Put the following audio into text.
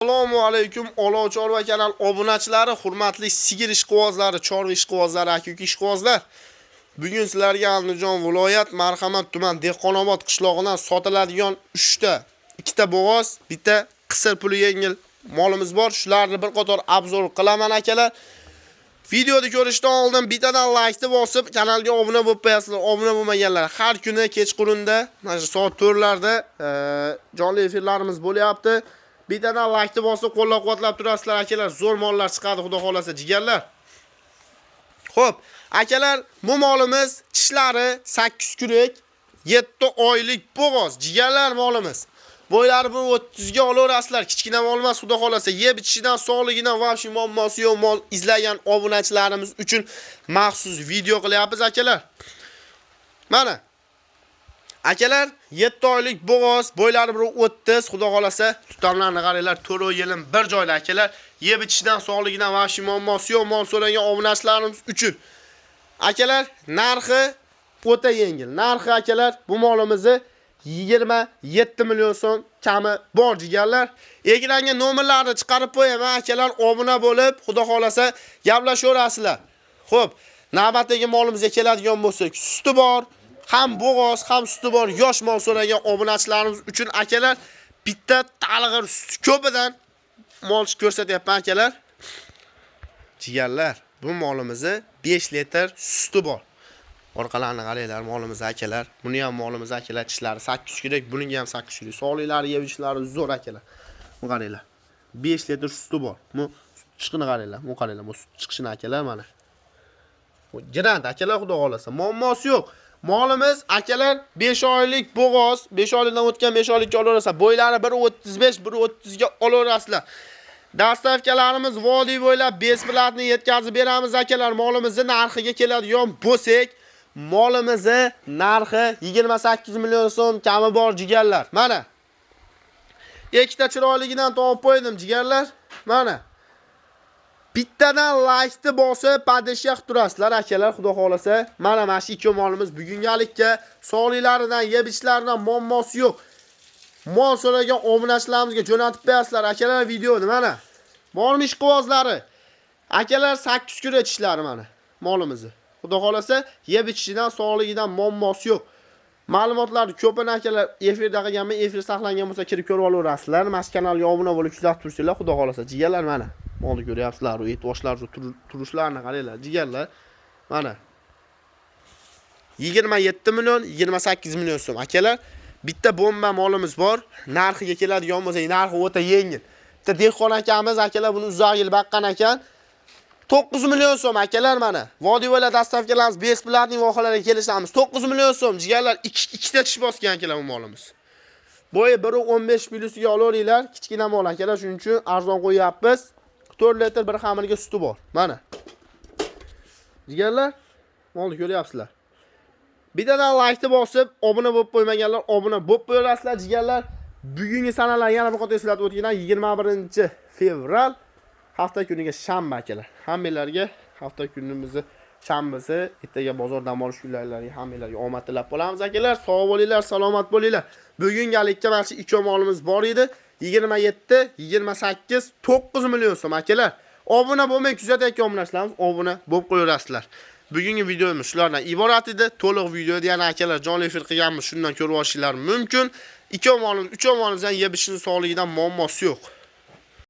Assalomu alaykum Olov Chorva kanal obunachilari, hurmatli sigir ishqibozlari, chorva ishqibozlari, aka-uka ishqibozlar. Bugun sizlarga Andijon viloyat Marhamat tuman Dehqonobod qishlog'idan sotiladigan 3 ta, ikkita bo'g'oz, bitta qisir puli yengil molimiz bor. Shularni bir qator обзор qilaman, akalar. Videoni ko'rishdan oldin bittadan laykni bosib, kanalga obuna bo'lib qo'yasizlar. Obuna bo'lmaganlar har kuni kechqurunda mana shu soat 4 larda jonli efirlarimiz bo'lyapti. Bittadan laykni bosib qo'llab-quvvatlab turasizlar, akalar. Zo'r mollar chiqadi, xudo xolasa, jigarlar. Xo'p, akalar, bu molimiz tishlari 8 kurak, 7 oylik bo'g'oz, jigarlar molimiz. Bo'ylari bu 30 ga olaverasizlar. Kichkina mol emas, xudo xolasa. Yeb ichishidan, sog'ligidan вообще muammosi yo'q mol izlagan obunachilarimiz uchun maxsus video qilyapmiz, akalar. Mana. Akalar, 7 oylik bo'g'oz, bo'ylari bir 30, xudo xolasa, tutamlarni qaranglar, to'rov yelim bir joyda, akalar. Yeb ichishidan, sog'ligidan вообще muammosi yo'q mol so'ragan obunachilarimiz uchun. Akalar, narxi o'ta yengil. Narxi, akalar, bu molimizni 27 million so'm kami bor, jigarlar. Ekranga nomerlarni chiqarib qo'yaman, akalar, obuna bo'lib, xudo xolasa, gaplashaverasizlar. Xo'p, navbatdagi molimizga keladigan bo'lsak, suti bor, ham bo'g'oz, ham suti bor yosh mol so'ragan obunachilarimiz uchun, akalar, bitta talg'ir suti ko'pidan mol ko'rsatyapman, akalar. Jigarlar, bu molimizni 5 litr suti bor. Orqalarini qaranglar molimiz, akalar. Buni ham molimiz, akalar, tishlari 8 kurak, buning ham 8 kurak. Sog'liklari, yeb ichishlari zo'r, akalar. Bu qaranglar. 5 litr suti bor. Bu sut chiqishini qaranglar. Bu qaranglar, bu sut chiqishini, akalar, mana. Bu garant, akalar, xudo xolasa. Muammosi yo'q. Molimiz, akalar, 5 oylik bo'g'oz, 5 oylikdan o'tgan, 5 oylikka olaverasizlar. Bo'ylari 1.35, 1.30 ga olaverasizlar. Доставка larimiz vodiy bo'ylab бесплатно yetkazib beramiz, akalar. Molimizni narxiga keladigan bo'lsak, molimizni narxi 28 million so'm kami bor, jigarlar. Mana. Ikkita chiroyligidan topib qo'ydim, jigarlar. Mana. Bittadan laykni bosib, поддержка qilib turasizlar, akalar, xudo xolasa. Mana shu ikki molimiz bugungalikka sog'liklaridan, yeb ichishlaridan muammosi yo'q. Mol so'ragan obunachilarimizga jo'natib qo'yasizlar, akalar, videoni mana. Bormi ishqibozlari? Akalar, 8 kurak tishlari, mana molimizni. Xudo xolasa, yeb ichishidan, sog'ligidan muammosi yo'q. Ma'lumotlarni ko'pini, akalar, efirda qilganman, efir saqlangan bo'lsa, kirib ko'rib olaverasizlar. Mana shu kanalga obuna bo'lib kuzatib tursanglar, xudo xolasa, jigarlar, mana. Molni ko'ryapsizlar, u et boshlar turishlarini qaranglar, jigarlar. Mana. 27 million, 28 million so'm, akalar. Bitta bomba molimiz bor. Narxiga keladigan bo'lsak, narxi o'ta yengil. Bitta dehqon akamiz, akalar, buni uzoq yil baqqan ekan. 9 million so'm, akalar, mana. Vodiy bo'ylab доставка larimiz бесплатный, vohalarga kelishamiz. 9 million so'm, jigarlar, ikkita tish bosgan, akalar, bu molimiz. Bo'yi 1.15 plusiga olaveringlar. Kichkina mol, akalar, shuning uchun arzon qo'yyapmiz. 4 litr bir xamirga suti bor. Mana. Jigarlar, molni ko'ryapsizlar. Bittadan laykni bosib, obuna bo'lib qo'ymaganlar obuna bo'lib qo'yasizlar, jigarlar. Bugungi sanalar yana bir qator eslatib o'tgan, 21-fevral, hafta kuniga shanba, akalar. Hammanglarga hafta kunimizni shanbasi, ertaga bozor dam olish kunlariga hammanglarga omad tilab qolamiz, akalar. Sog' bo'linglar, salomat bo'linglar. Bugungalikka mana shu ikki molimiz bor edi. 27, 28, 9 million so'm, akalar. Obuna bo'lmay kuzatayotgan obunachilarimiz obuna bo'lib qo'yaverasizlar. Bugungi videomiz shulardan iborat edi. To'liq videoda yana, akalar, jonli efir qilganmiz, shundan ko'rib olishinglar mumkin. Ikki molimiz, uch molimizdan yeb ichishini sog'ligidan muammosi yo'q.